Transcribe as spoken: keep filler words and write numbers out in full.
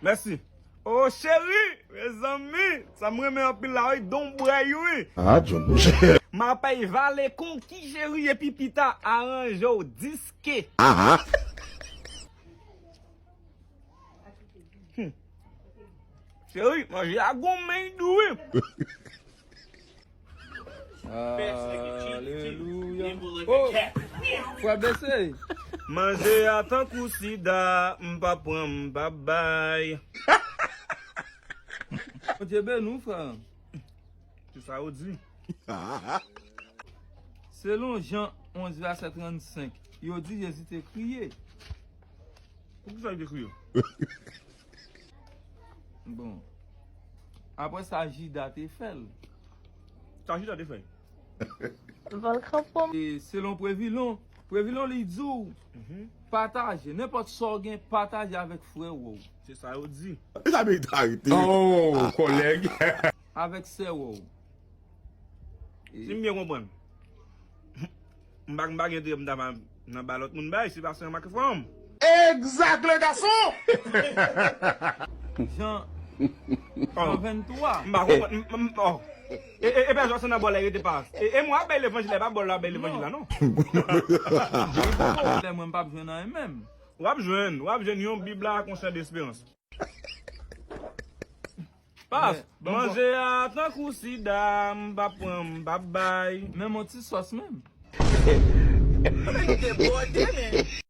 Mèsi. O cheri, mezanmi, sa m renmen anpil la, wi, donbray, wi. Ah, John. M apèy vale konki cheri, epi pita aranje w diske. Ah, ah. Hmm. Cheri, manje a gonmen dou, wi. Alelouya. Oh, frè bese. Manje a tankou sida, m pa pran, m pa bay. Bondye beni w, frè. Se sa yo di. Selon Jan onz, vèsè trannsenk, yo di Jezi te kriye. Poukisa li te kriye? Bon. Apre sa, Jida te fè l. Sa Jida te fè? Vòlkan pòm. E selon Previlon, Previlon li di w, pataje. Nenpòt sa w gen, pataje avèk frè w. Se sa yo di. E sa merite arete. Oh, kòlèg. Avèk sè w. Si m byen konprann. M pa, m pa gen enterè m ta va nan ba lòt moun bay, si pa se yon make fanm. Exact, le garçon! Jan, Jan venntwa. M pa konprann. M, m, oh. E, e, e pè Jòs nan bòl la rete pa. E, e mwen ap bay levanjil la, e pa bòl la ap bay levanjil la, non. Lè mwen m p ap jwenn anyen menm. W ap jwenn, w ap jwenn yon Bib la ak yon chan desperans. Pas, manje a tankou sida, m pa pran, m pa bay. Menm yon ti sòs menm. Nèg debòde, men.